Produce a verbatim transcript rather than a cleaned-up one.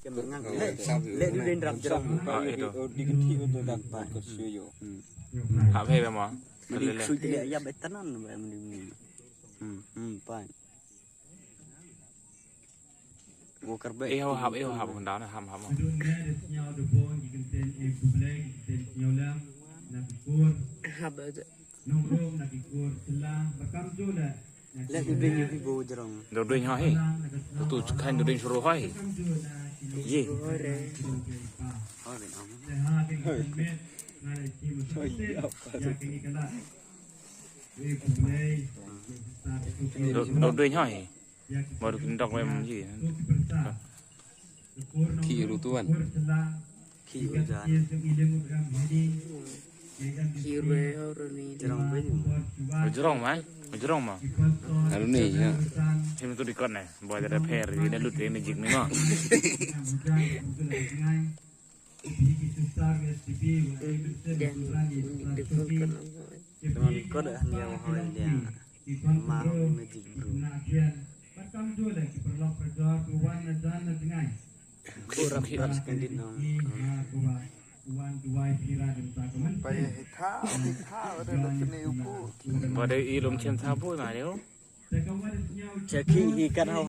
Leh, leh du dei rap jrong. Ah, itu. Hap hei ba ma. Mending sui te leh ïa ba tanan ba mending. Hmm, hmm, pai. Wo kar ba. Eh, hap, eh, hap, hap, hap, hap. Hap aja. Leh tu ding ïa ibu jrong. Doding ha hi. Tu kan doding suruh ha hi. Ye. Hore. Hore, am. Doding ha hi. Baru kin dok mem ji. Ki ru tuan. Ki ru jan. Ki ru ru ni. Jerong baju. Jerong mai. Jerong ma. Aru ni ya. Him tu dikon ne. Boy da pher ni da lut ni jik ni ma. Teman kod han ya mahal dia. Mau ni jik bro. Kurang kurang sekali no. Pada ilum chem sabu na dia. Ceki ikat hau.